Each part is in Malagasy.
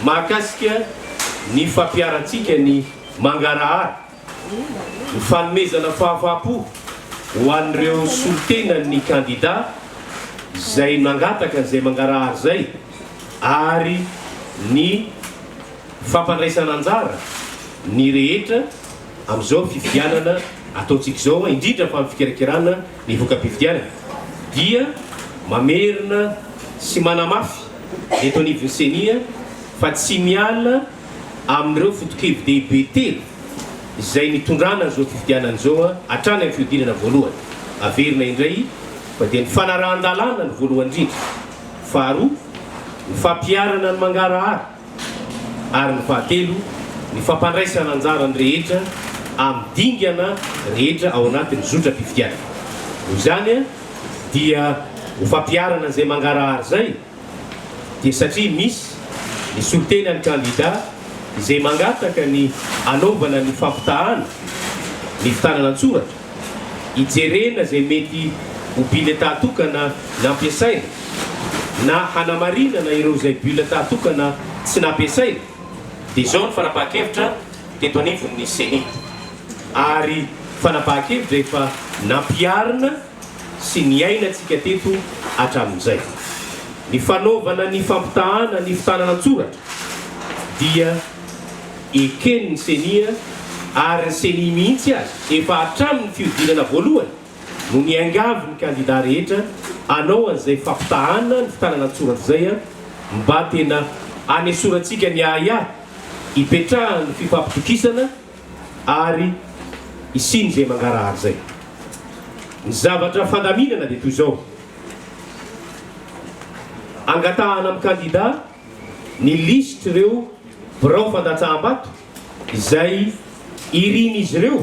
Mahakasika ny fampiharantsika ny mangarahara, ny fanomezana fahafaham-po ho an'ireo solontenan'ny kandida izay nangataka an'izay mangarahara izay ary ny fampandraisana anjara ny rehetra amin'izao fifidianana ataontsika izao, indrindra fa amin'ny fikirakirana ny voka-pifidianana, dia mamerina sy manamafy ny eto anivon'ny Ceni fa tsy miala amin'ireo foto-kevi-dehibe telo izay nitondrana an'izao fifidianana izao hatrany amin'ny fihodinana voalohany. Averina indray fa dia ny fanarahan-dalàna no voalohany indrindra, faharoa ny fampiharana ny mangarahara ary ny fahatelo ny fampandraisana anjara ny rehetra amin'ny dingana rehetra ao anatin'ny zotram-pifidianana. Noho izany dia ho fampiharana an'izay mangarahara izay dia satria misy ny solontenan'ny kandida izay mangataka ny hanaovana ny fampitahana ny fitanana an-tsoratra, hijerena izay mety ho biletà tokana nampiasaina na hanamarinana ireo izay bulletin tokana tsy nampiasaina, dia izao ny fanapahan-kevitra teto anivon'ny Ceni ary fanapahan-kevitra efa nampiharina sy niainantsika teto hatramin'izay. Ny fanaovana ny fampitahana ny fitanana an-tsoratra dia eken'ny Ceni ary ny Ceni mihitsy aza efa hatramin'ny fihodinana voalohany no niangavy ny kandida rehetra hanao an'izay fampitahana ny fitanana an-tsoratra izay mba tena hanesorantsika ny ahiahy hipetrahan'ny fifampitokisana ary hisian'izay mangarahara izay. Ny zavatra fandaminana dia toy izao, angatahana amin'ny kandida ny lisitr'ireo birao fandatsaham-bato izay irin'izy ireo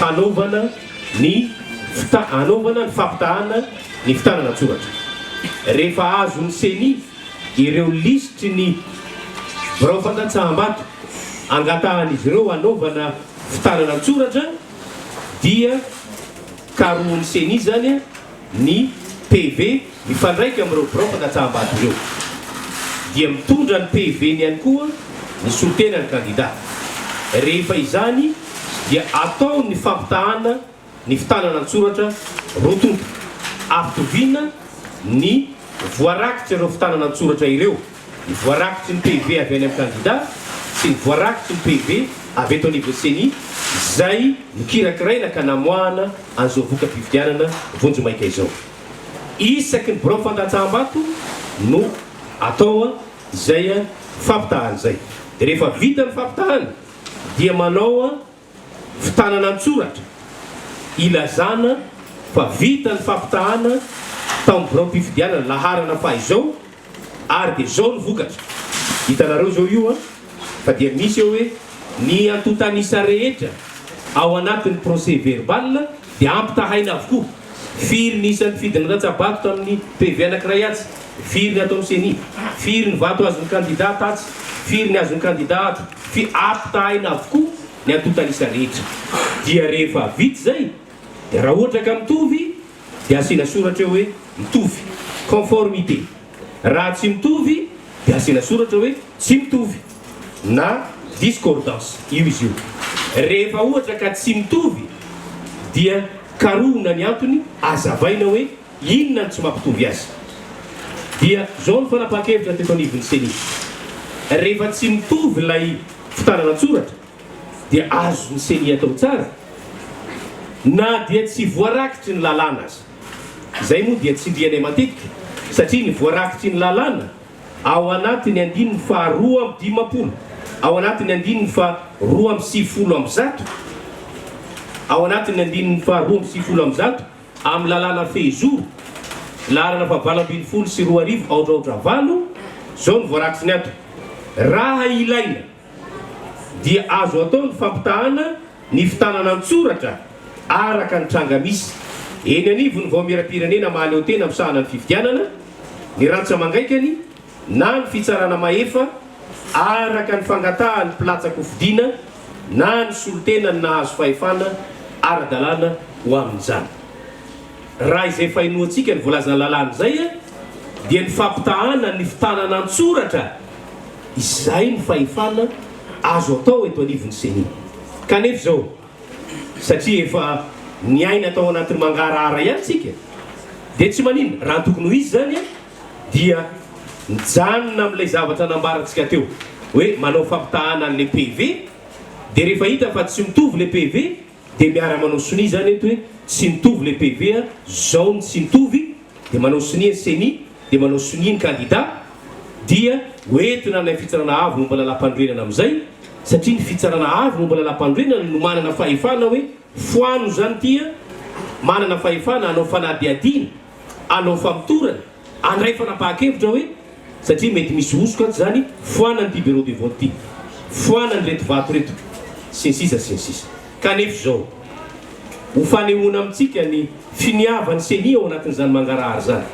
hanaovana ny fita hanaovana ny fampitahana ny fitanana an-tsoratra. Rehefa azon'ny Ceni ireo lisitry ny birao fandatsaham-bato angatahan'izy ireo hanaovana fitanana an-tsoratra dia karohin'ny Ceni izany ny PV mifandraika amin'ireo birao fandatsaham-bato ireo. Dia mitondra ny PV-ny ihany koa ny solontenan'ny kandida. Rehefa izany dia atao ny fampitahana ny fitanana an-tsoratra roa tonta. Ampitoviana ny voarakitr'ireo fitanana an-tsoratra ireo. Ny voarakitry ny PV avy any amin'ny kandida sy ny voarakitry ny PV avy eto anivon'ny Ceni izay nokirakiraina ka namoahana an'izao voka-pifidianana vonjimaika izao. Isaky ny birao fandatsaham-bato no atao izay fampitahana izay. Dia rehefa vita ny fampitahana dia manao fitanana an-tsoratra ilazana fa vita ny fampitahana tao amin'ny biraom-pifidianana laharana faha izao ary dia izao ny vokatra. Hitanareo izao io an, fa dia misy eo hoe ny antontan'isa rehetra ao anatin'ny procès verbal dia ampitahaina avokoa. Firy ny isan'ny mpifidy nilatsa-bato tamin'ny PV anankiray atsy, firy ny ato amin'ny Ceni, firy ny vato azon'ny kandida tatsy, firy ny azon'ny kandida ato, fi ampitahaina avokoa ny antontan'isa rehetra. Dia rehefa vita izay dia raha ohatra ka mitovy dia asiana soratra eo hoe mitovy, conformité. Raha tsy mitovy dia asiana soratra hoe tsy mitovy na discordance. Io izy io. Rehefa ohatra ka tsy mitovy dia karohina ny antony, azavaina hoe inona no tsy mampitovy azy. Dia izao ny fanapahan-kevitra teto anivon'ny Ceni. Rehefa tsy mitovy ilay fitanana an-tsoratra dia azon'ny Ceni atao tsara na dia tsy voarakitry ny lalàna aza. Izay moa dia tsindrianay matetika satria ny voarakitry ny lalàna ao anatin'ny andininy faha 52, ao anatin'ny andininy faha 192, ao anatin'ny andininy faha 192 amin'ny lalàna fehizoro laharana faha 2018 aotra aotra valo, izao no voarakitry ny ato, Raha ilaina dia azo atao ny fampitahana ny fitanana an-tsoratra araka ny tranga misy eny anivon'ny Vaomieram-pirenena mahaleotena misahana ny fifidianana, ny rantsa-mangaikany na ny fitsarana mahefa araka ny fangatahan'ny mpilatsa-kofidina na ny solontenany nahazo fahefana ara-dalàna ho amin'izany. Raha izay fahenoantsika ny voalazan'ny lalàna izay dia ny fampitahana ny fitanana an-tsoratra. Izay no fahefana azo atao eto anivon'ny Ceni. Kanefa izao, satria efa niaina tao anatin'ny mangarahara ihany isika, dia tsy maninona, raha ny tokony ho izy izany dia mijanona amin'ilay zavatra nambarantsika teo, hoe manao fampitahana an'ilay PV, dia rehefa hita fa tsy mitovy ilay PV, dia miara-manao sonia izany eto hoe tsy mitovy ilay PV a, zao no tsy mitovy, dia manao sonia ny ceni, dia manao sonia ny kandida, dia ho entina any amin'ny fitsarana avo momba ny lalàmpanorenana amin'izay, satria ny fitsarana avo momba ny lalàmpanorenana no manana fahefana hoe foano izany ity a, manana fahefana hanao fanadihadiana, hanao famotorana, handray fanapahan-kevitra hoe satria mety misy hosoka ato izany, foanana ity bureau de vote ity, foanana ireto vato ireto, sy ny sisa sy ny sisa. Kanefa izao, ho fanehoana amintsika ny finiavan'ny ceni ao anatin'izany mangarahara izany,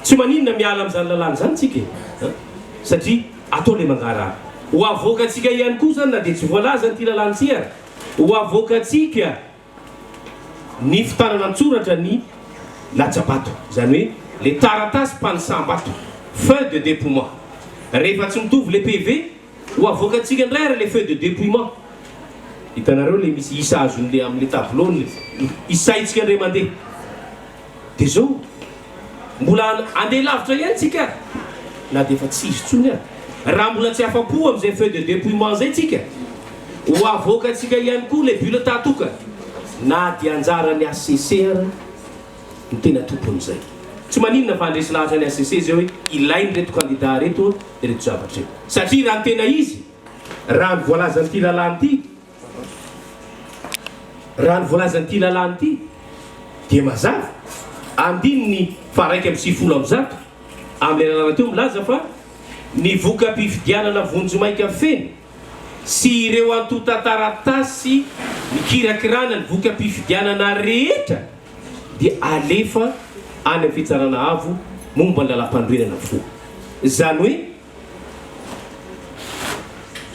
tsy maninona miala amin'izany lalàna izany tsika e! An! Satria atao ilay mangarahara. Ho avoakantsika ihany koa izany na dia tsy voalazan'ity lalàna ity ary, ho avoakantsika ny fitanana an-tsoratra ny latsa-bato, izany hoe ilay taratasy mpanisam-bato, feuille de dépouillement. Rehefa tsy mitovy ilay PV, Ho avoakantsika indray ary le feuille de dépouillement. Hitanareo le misy isa azon'le amin'le tableau ny isaintsika indray mandeha. Dia zao, mbola handeha lavitra ihany tsika ary, na dia efa tsy izy intsony ary. Raha mbola tsy afa-po amin'izay feuille de dépouillement izay tsika, ho avoakantsika ihany koa le bulletin tokana, na dia anjaran'ny HCC ary. no tena tompon'izay. Tsy maninona fa handresy lahatra ny HCC izay hoe ilain'ireto kandida ireto ireto zavatra ireto. Satria raha ny tena izy, raha ny voalazan'ity lalàna ity, raha ny voalazan'ity lalàna ity dia mazava, andininy faha 191 amin'ilay lalàna teo milaza fa ny voka-pifidianana vonjimaika feno sy ireo antontan-taratasy nikirakirana ny voka-pifidianana rehetra dia alefa any amin'ny Fitsarana Avo momba ny Lalàmpanorenana avokoa. Izany hoe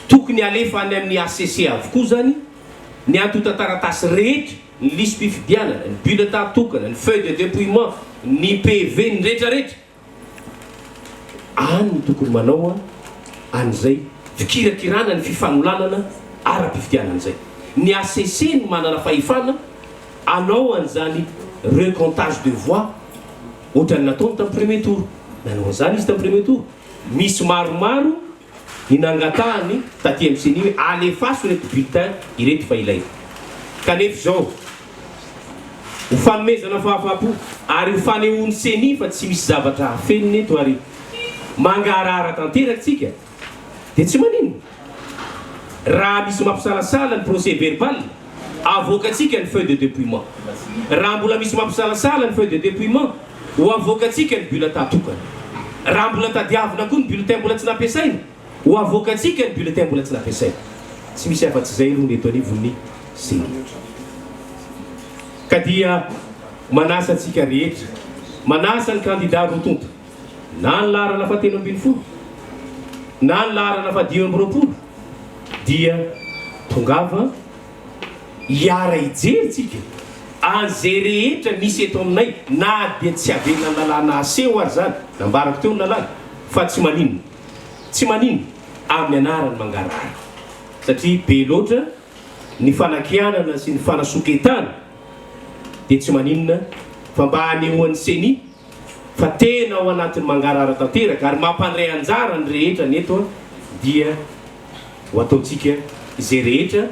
tokony alefa any amin'ny hcc avokoa izany ny antontan-taratasy rehetra, ny lisi-pifidianana, ny bulletin tokana, ny feuille de dépouillement, ny PV, ny rehetrarehetra. Any no tokony manao an'izay fikirakirana ny fifanolanana ara-pifidianana izay. Ny hcc no manana fahefana hanao an'izany recomptage de voix ohatran'ny nataony tamin'ny premier tour. Nanao an'izany izy tamin'ny premier tour. Misy maromaro ny nangatahany taty amin'ny ceni hoe alefaso ireto bulletin ireto fa ilaina. Kanefa izao, ho fanomezana fahafahampo ary ho fanehoan'ny ceni fa tsy misy zavatra hafenina eto ary mangarahara tanteraka isika dia tsy maninona raha misy mampisalasala ny procès verbal, avoakantsika ny feuille de depouillement. Raha mbola misy mampisalasala ny feuille de depouillement, ho avoakantsika ny bulletin tokana. Raha mbola tadiavina koa ny bulletin mbola tsy nampiasaina, ho avoakantsika ny bulletin mbola tsy nampiasaina. Tsy misy afa-tsy izay aloha ny eto anivon'ny Ceni. Ka dia manasa antsika rehetra, manasa ny kandida roa tonta, na ny laharana fahatelo ambin'ny folo, na ny laharana fahadimy amby roapolo, dia tongava hiara-hijery tsika an'izay rehetra misy eto aminay na dia tsy avelan'ny lalàna aseho ary izany, nambarako teo ny lalàna, fa tsy maninona, tsy maninona amin'ny anaran'ny mangarahara satria be loatra ny fanakianana sy ny fanasoketana dia tsy maninona fa mba hanehoan'ny ceni fa tena ao anatin'ny mangarahara tanteraka ary mampandray anjara ny rehetra ny eto dia ho ataontsika izay rehetra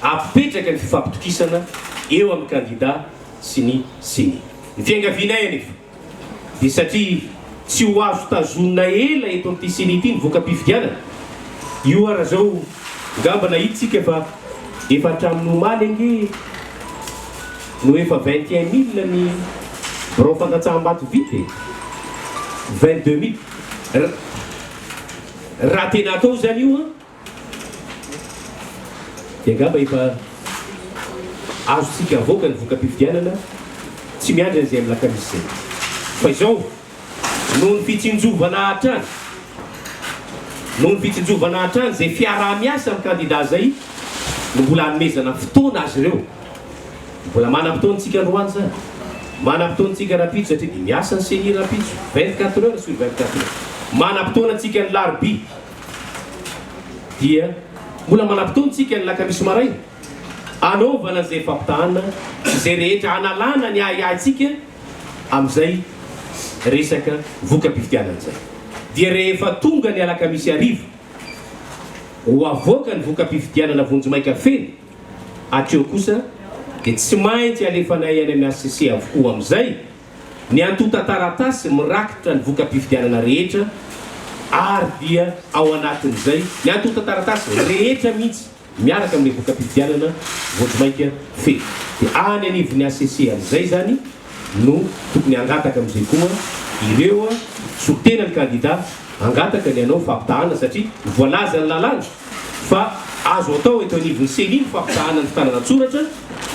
hampipetraka ny fifampitokisana eo amin'ny kandida sy ny ceni. Ny fiangavianay anefa dia satria tsy ho azo tazonina ela eto amin'ity ceni ity ny voka-pifidianana, io ara zao ngamba nahita isika fa efa hatramin'ny omaly ange no efa 21 000 ny birao fandatsaham-bato vita e! 22 000. Raha tena atao izany io an, dia angamba efa azontsika avoaka ny voka-pifidianana, tsy miandry an'izay amin'ny lakamisy izay. Fa izao, noho ny fitsinjovana hatrany, noho ny fitsinjovana hatrany izay fiaraha-miasa amin'ny kandida izay no mbola hanomezana fotoana azy ireo. Mbola manam-potoana isika androany izany. Manam-potoana isika rahampitso satria dia miasa ny ceni rahampitso, 24 heures sur 24 heures. Manam-potoana isika ny larobia. Dia mbola manam-potoana isika ny lakamisy maraina hanaovana an'izay fampitahana sy izay rehetra hanalana ny ahiahintsika amin'izay resaka voka-pifidianana izay. Dia rehefa tonga ny alakamisy hariva, ho avoaka ny voka-pifidianana vonjimaika feno, hatreo kosa dia tsy maintsy alefanay any amin'ny hcc avokoa amin'izay ny antontan-taratasy mirakitra ny voka-pifidianana rehetra ary dia ao anatin'izay ny antontan-taratasy rehetra mihitsy miaraka amin'ilay voka-pifidianana vonjimaika feno. Dia any anivon'ny hcc amin'izay izany no tokony hangataka amin'izay koa ireo solontenan'ny kandida hangataka ny hanao fampitahana satria voalazan'ny lalàna fa azo atao eto anivon'ny ceni ny fampitahana ny fitanana an-tsoratra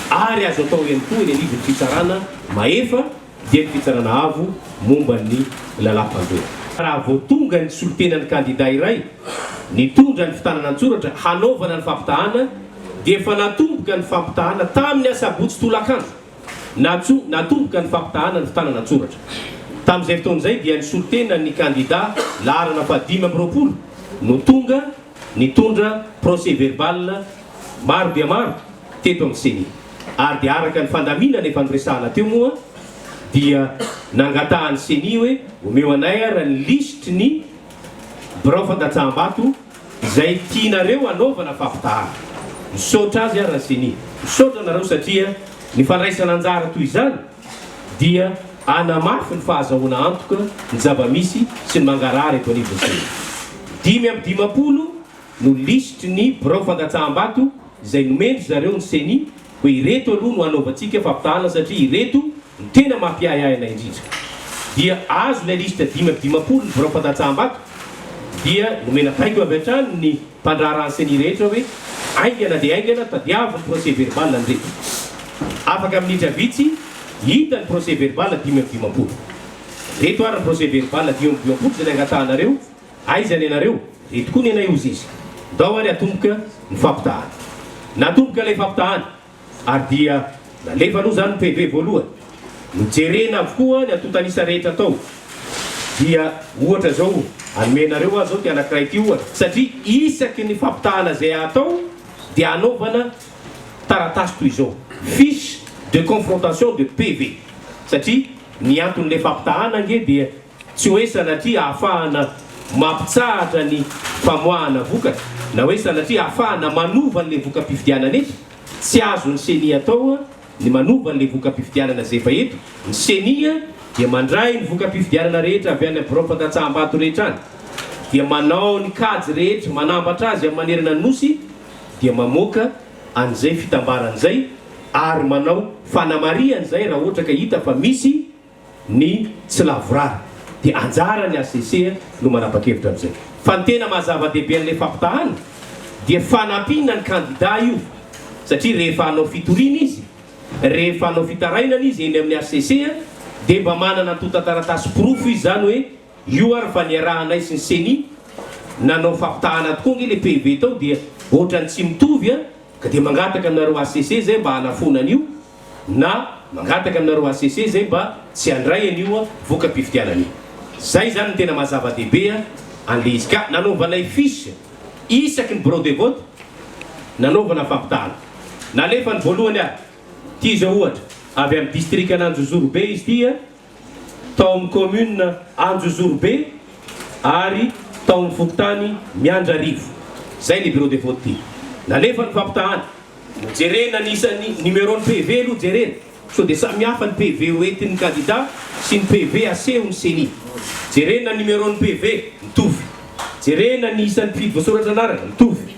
ary azo atao ihany koa eny anivon'ny fitsarana mahefa dia ny fitsarana avo momba ny lalàmpanorenana. Raha vao tonga ny solontenan'ny kandida iray nitondra ny fitanana an-tsoratra hanaovana ny fampitahana dia efa natomboka ny fampitahana tamin'ny asabotsy tolakandro. Natso, natomboka ny fampitahana ny fitanana an-tsoratra. Tamin'izay fotoana izay dia ny solontenan'ny kandida laharana faha 25 no tonga nitondra procès verbal maro dia maro teto amin'ny Ceni. Ary dia araka ny fandaminana efa noresahana teo moa dia nangatahan'ny Ceni hoe omeo anay ara ny lisitry ny birao fandatsaham-bato izay tianareo hanaovana fampitahana. Misaotra azy ara ny Ceni. Misaotra anareo satria ny fandraisana anjara toy izany dia hanamafy ny fahazahoana antoka ny zava-misy sy ny mangarahara eto anivon'ny Ceni. 55 no lisitry ny birao fandatsaham-bato izay nomen-dry zareo ny Ceni hoe ireto aloha no hanaovantsika fampitahana satria ireto no tena mampiahiahy anay indrindra. Dia azo ilay lisitra 55 ny birao fandatsaham-bato dia nomena baiko avy hatrany ny mpandraharahan'ny Ceni rehetra hoe haingana dia haingana tadiavo ny procès verbal an'ireto. Afaka minitra vitsy hita ny procès verbal 55. Ireto ary ny procès verbal 55 izay nangatahanareo. Aiza ny anareo? Reto koa ny anay hozy izy. Ndao ary atomboka ny fampitahana. Natomboka ilay fampitahana ary dia nalefa aloha izany ny PV voalohany. Nojerena avokoa ny antontan'isa rehetra tao. Dia ohatra izao hanome anareo aho izao ity anankiray ity ohatra. Satria isaky ny fampitahana izay atao dia anaovana taratasy toy izao, fiche de confrontation de PV. Satria ny anton'ilay fampitahana ange dia Tsy hoe sanatria ahafahana mampitsahatra ny famoahana vokatra, na hoe sanatria ahafahana manova an'ilay voka-pifidianana eto. Tsy azon'ny Ceni atao ny manova an'ilay voka-pifidianana izay efa eto. Ny Ceni dia mandray ny voka-pifidianana rehetra avy any amin'ny birao fandatsaham-bato rehetra any, dia manao ny kajy rehetra, manambatra azy amin'ny manerana ny Nosy, dia mamoaka an'izay fitambarana izay ary manao fanamarihana izay raha ohatra ka hita fa misy ny tsy lavorary dia anjaran'ny hcc no manapa-kevitra amin'izay. Fa ny tena maha zava-dehibe an'ilay fampitahana dia fanampiana ny kandida io satria rehefa hanao fitoriana izy, rehefa hanao fitarainana izy eny amin'ny hcc dia mba manana antontan-taratasy porofo izy izany hoe io ary fa niarahanay sy ny ceni nanao fampitahana tokoa ange ilay PV tao dia ohatran'ny tsy mitovy an! ka dia mangataka aminareo hcc izay mba hanafoana an'io na mangataka aminareo hcc zay mba tsy handray an'io voka-pifidianana io. Zay zany no tena maha zava-dehibe an'le izy. Ka nanaovanay fiche isaky ny bureau de vote nanaovana fampitahana. Nalefa ny voalohany ary. Ty zao ohatra, avy amin'ny distrikan'Anjozorobe izy ty, tao amin'ny commune Anjozorobe ary tao amin'ny fokontany Miandrarivo. Zay le bureau de vote ty. Nalefa ny fampitahana. Jerena ny isan'ny numéro ny PV aloha jerena sao dia samy hafa ny PV hoentin'ny kandida sy ny PV asehon'ny ceni. Jerena ny numéro ny PV, mitovy. Jerena ny isan'ny mpifidy voasoratra anarana, mitovy.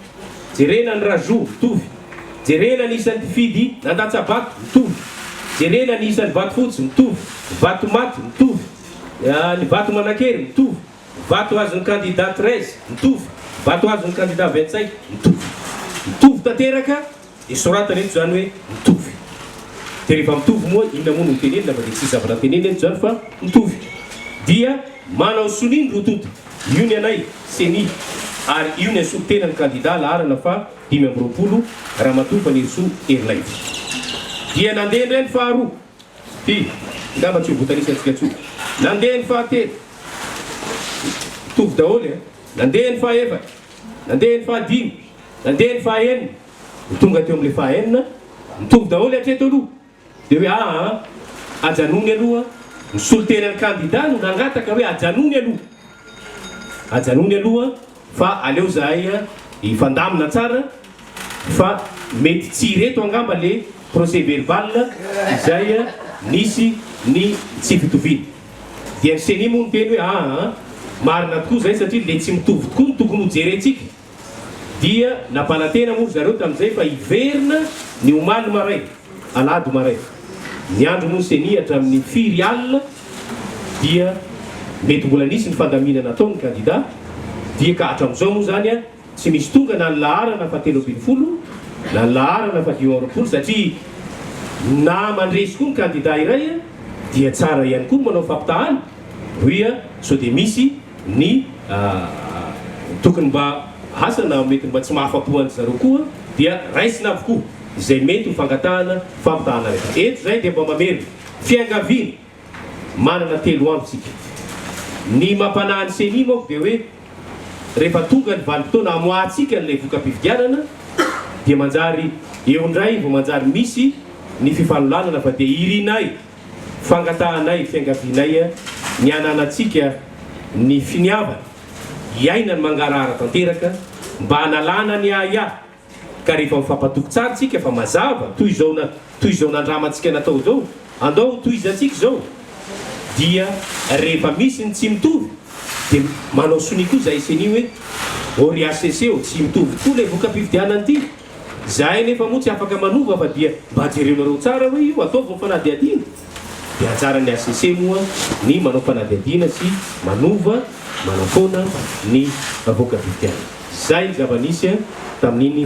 Jerena ny rajout, mitovy. Jerena ny isan'ny mpifidy nandatsa-bato, mitovy. Jerena ny isan'ny vato fotsy, mitovy. Vato maty, mitovy. Ny vato manan-kery, mitovy. Vato azon'ny kandida 13, mitovy. Vato azon'ny kandida 25, mitovy. Mitovy tanteraka, dia soratana eto izany hoe mitovy. Dia rehefa mitovy moa, inona moa no hotenenina fa dia tsisy zavatra tenenina eto izany fa mitovy. Dia manao sonia ny roa tonta. Io ny anay, Ceni, ary io ny asolo-tena ny kandida laharana faha 25, Ramatoa Fanirisoa Ernaivo. Dia nandeha indray ny faharoa. Ty, angamba tsy ho voatanisantsika intsony. Nandeha ny fahatelo. Mitovy daholo e. Nandeha ny fahaefatra. nandeha ny fahadimy, nandeha ny fahaenina, dia tonga teo amin'ilay fahaenina, mitovy daholo hatreto aloha, dia hoe aa, ajanony aloha, ny solontenan'ny kandida no nangataka hoe ajanony aloha, ajanony aloha fa aleo zahay hifandamina tsara fa mety tsy ireto angamba le procès verbal izay nisy ny tsy fitoviana. Dia ny ceni moa niteny hoe aa, marina tokoa izay satria le tsy mitovy tokoa no tokony ho jerentsika. Dia nampanantena moa ry zareo tamin'izay fa hiverina ny omaly maraina, alahady maraina. Ny andro moa ceni hatramin'ny firy alina dia mety mbola nisy ny fandaminana ataon'ny kandida dia ka hatramin'izao moa izany tsy misy tonga na ny laharana faha 13 na ny laharana faha 25 satria na mandresy koa ny kandida iray dia tsara ihany koa ny manao fampitahana hoy sao dia misy ny tokony mba asa na mety mba tsy mahafapo an-dry zareo koa dia raisina avokoa izay mety ho fangatahana fampitahana rehetra. Eto izay dia mba mamerina fiangaviana manana 3 andro isika. Ny mampanahy ny ceni manko dia hoe rehefa tonga ny vanim-potoana hamoahantsika an'ilay voka-pifidianana dia manjary eo indray vao manjary misy ny fifanolanana fa dia irinay Fangatahanay, fiangavianay ny hananantsika ny finiavana hiaina ny mangarahara tanteraka mba hanalana ny ahiahy ka rehefa mifampatoky tsara tsika fa mazava toy izao na toy izao nandramantsika natao izao, andao ho tohizantsika izao dia rehefa misy ny tsy mitovy dia manao sonia koa izahay ceni hoe ô ry HCC ô tsy mitovy tokoa ilay voka-pifidianana ity. Zahay nefa moa tsy afaka manova fa dia mba jereonareo tsara hoe io, ataovy ny fanadihadiana. Dia anjaran'ny HCC moa ny manao fanadihadiana sy manova, manafoana ny voka-pifidianana. Zay ny zava-nisy tamin'iny.